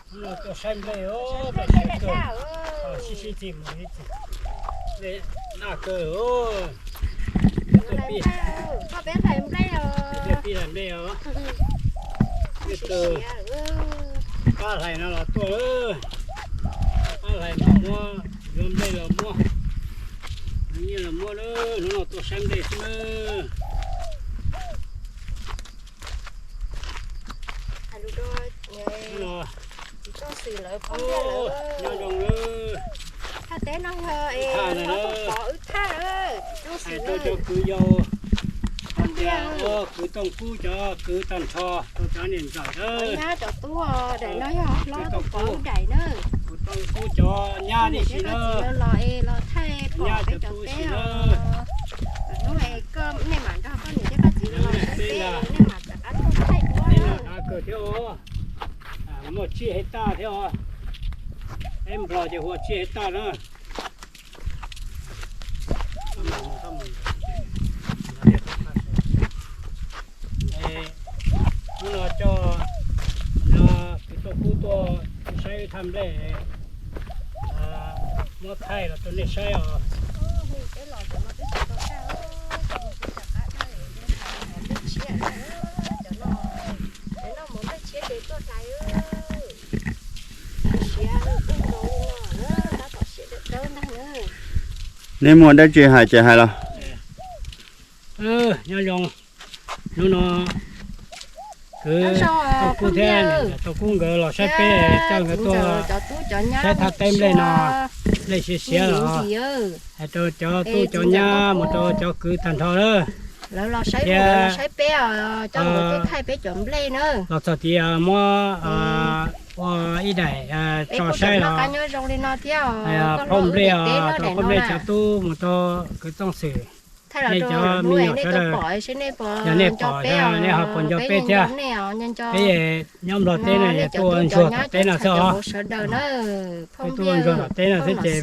Tuaj saib nplej os, sib sib txim mus ib txhis. Nplej daj kawg os. Tuaj pib, tuaj pib hlais nplej os. Peb tus pab hlais no los tuaj, pab hlais no muab, yuav nplej los muab, yuav nyiaj los muab, hnub no tuaj saib nplej xwb na. Nyob zoo, thaj teb no yog es thaj no, wb thaj, hais rau cov kwv yau, hais tias kwv Tooj Kub cov kwv tag nrho rau cov niam ntxawm na, nyab cov tub, daim no yog hlob Tooj Kub, daim na, kwv Tooj Kub cov nyab tib si na, los es los thaij pom peb cov teb os. Hnub es koj, nej mam nrog koj niam thiab koj txiv los saib peb, nej mam rov qab tuaj thaij dua. Av kawg thiab os, muaj tsib hej taj thiab os. Peb Nplog ces hu ua tsib hej taj na. Hnub no coj, no, kwv Tooj Kub tuaj saib wb thaj nplej, muab thaij los rau nej saib os. Neb muaj dab tsi hais ces hais los. Nyob zoo, hnub no kwv Tooj Kub thiab Tooj Kub nkawd los saib peb, coj nkawd tuaj saib thaj teb nplej no, nplej siav siav los. Hais rau cov tub cov nyab mus rau cov kwv tag nrho lawm. Lawv los saib, lawv los saib peb os, coj nkawd tuaj thaij peb cov nplej na. Los txog tid muab ua ib daim tso saib los. Nyob zoo li no thiab, phob nplej os, rau phob nplej cov tub mus rau kwv Tooj Xwm. Nej cov me nyuam sawv daws, yog nej pom nej ho puas nco peb thiab. Peb nyob Nplog teb no yog tuaj ua ntsuag tom teb no xwb os. Peb tuaj ua ntsuag tom teb no xwb ces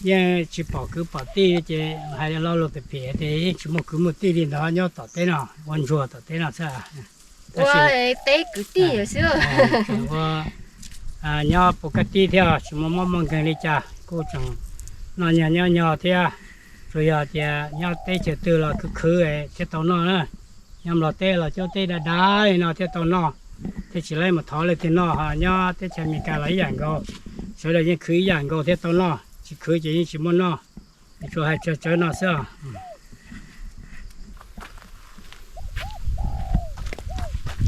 yeej tsis pom kwv pom tij ces hais lo lus phem phem ces yeej tsis muaj kwv muaj tij li ntawd nyob tom teb no, ua ntsuag tom teb no xwb. Ua teb kwv tij xwb. Ua nyob puas kaj tib thiab tsis muaj mob muaj nkeeg li cas, kuj tseem noj nyog nyob nyog thiab. Tsuas yog tias nyob teb chaws twg los khwv khwv thiaj tau noj na. Nyob Nplog teb los cov teb dav dav li no thiaj tau noj, thiaj tsis laib mus thov leej twg noj. Ho nyob teb chaws Amelikas los ib yam nkaus, sawv daws yeej khwv ib yam nkaus thiaj tau noj, tsis khwv ces yeej tsis muaj noj. Tsuas hais tsawg tsawg no xwb os.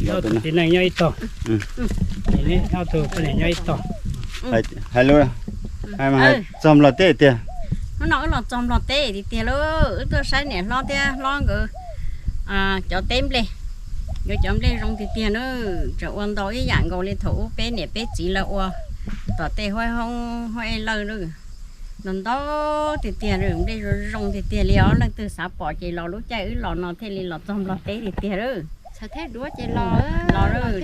Ob tug txiv neej nyob ib tog, ob tug poj niam nyob ib tog. Hais lus, txog Nplog teb tiag. Hnub no wb los txog Nplog teb tiag tiag lauj, wb tuaj saib niam hlob thiab hlob nkawd cov teb nplej. Nkawd cov nplej zoo tiag tiag na, tseem ua ntau ib yam nkaus li thaum ub peb niam peb txiv lawv ua tom tej huab hoob huab ej lawj na. Ntau ntau tiag tiag, nplej zoo zoo tiag tiag li os. Leej twg xav pom ces los lub caij wb los no thiaj li los txog Nplog teb tiag tiag lawm. Los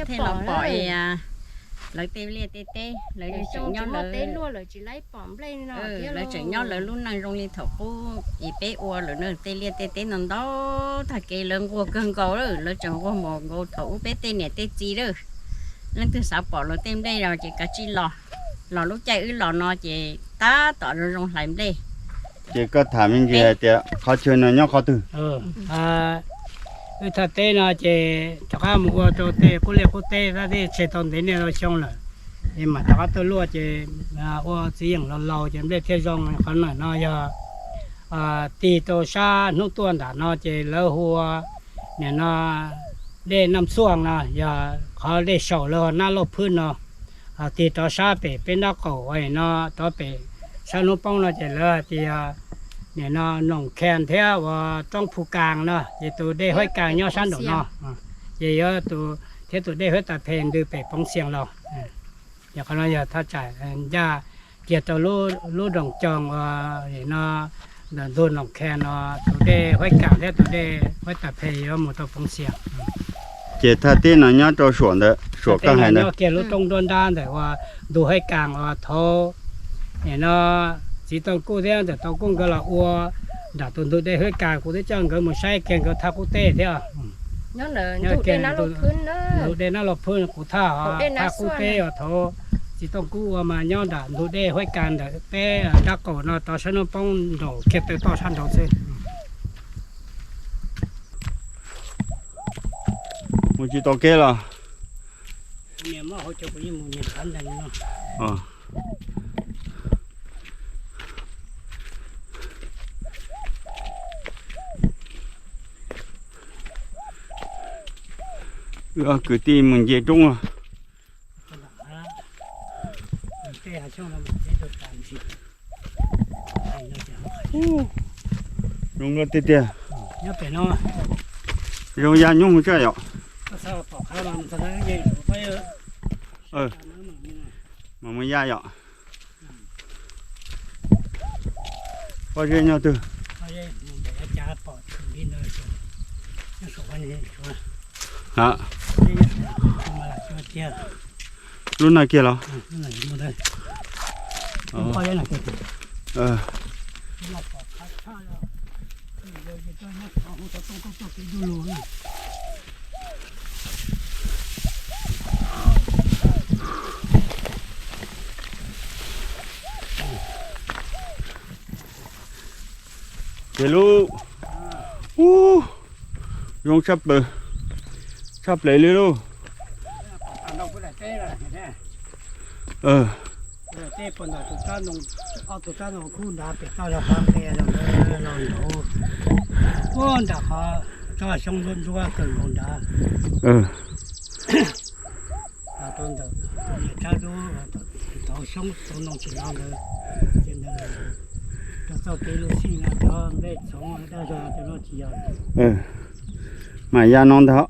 thiaj los pom lawv tej liaj tej teb, lawv tseem nyob lawv, lawv tseem nyob lawv lub neej zoo li thaum qub es peb ua lawm na. Tej liaj tej teb ntau ntau tag kev, lawv nquag kawg nkaus lawm, lawv tseem nquag npaum nkaus thaum ub peb tej niam tej txiv lawm. Leej twg xav pom lawv tej nplej los ces kav tsij los, los lub caij wb los no ces tab tom zoo zoo hlais nplej. Ces koj tham me ntsis hais tias qhov chaw no nyob qhov twg? Wb thaj teb no ces rov qab mus ua rau tej qub liaj qub teb, tab sis tseg tau ntev niaj ntau xyoo lawm, es mam rov qab tuaj luaj ces ua txiv yeem laus laus ces nplej thiaj zoo. Qhov no yog tig rau sab hnub tuaj nram no ces lawv hu ua nim no dej Naj Xuaj no, yog qhov dej saum lawv hu Naj Lauj Phwb no. Tig rov sab pem peb nraub qaum uas no rov pem sab hnub poob no ces lawv hais tias nim no Noom Khees thiab uas Roob Phu Kaas no, ces tus dej Huaib Kaas nyob sab nraum no, ces yuav tus, thiab tus dej Huaib Tas Phes ntws pem Poov Xias los. Yog qhov no yog thaj tsam ncaj kiag rau lub nroog Coos uas nim no ntawm ntug Noom Khees no, tus dej Huaib Kaas thiab tus dej Huaib Tas Phes yuav mus rau Poov Xias. Ces thaj teb no nyob rau suam ntawd, suam koj hais ntawd, nyob kiag lub roob nruab nrab ntawm uas ntug Huaib Kaas uas thaud nim no txiv Tooj Kub thiab ntxawm Tooj Kub nkawd los ua nram tus ntug dej Huaib Kaas, kuv twb coj nkawd mus saib kiag nkawd thaj qub teb thiab. Nyob kiag ntug dej Nab Lauj Phwb, kuv thaj, thaj qub teb uas thaud Txiv Tooj Kub ua mas nyob nram ntug dej Huab Kas ntawm peb dab qaum no tau sab hnub poob nraum kiag taw toj sab nraud xwb. Mus tsis tau kev los? Wb kwv tij mus nce roob. Zoo nkauj tiag tiag. Zoo ya nyob mus tsaj yom. Mas mus ya yom. Pob zeb nyob twg? Lub no kiag los? Ces lub, ub, zoo tshaj plaws, tshaj plaws li lauj. Ua nram qhov tsob xyoob ntsuab ntsuab kawg nkaus nrad. Los rau ntawm niam Tsab Dub, tau xyoob tau ntoo tsis los ntawd, ces ntawd rau txoj kev lub sij no cov nplej txhoov dab zog cov no tsis yog. Mas ya no ntag.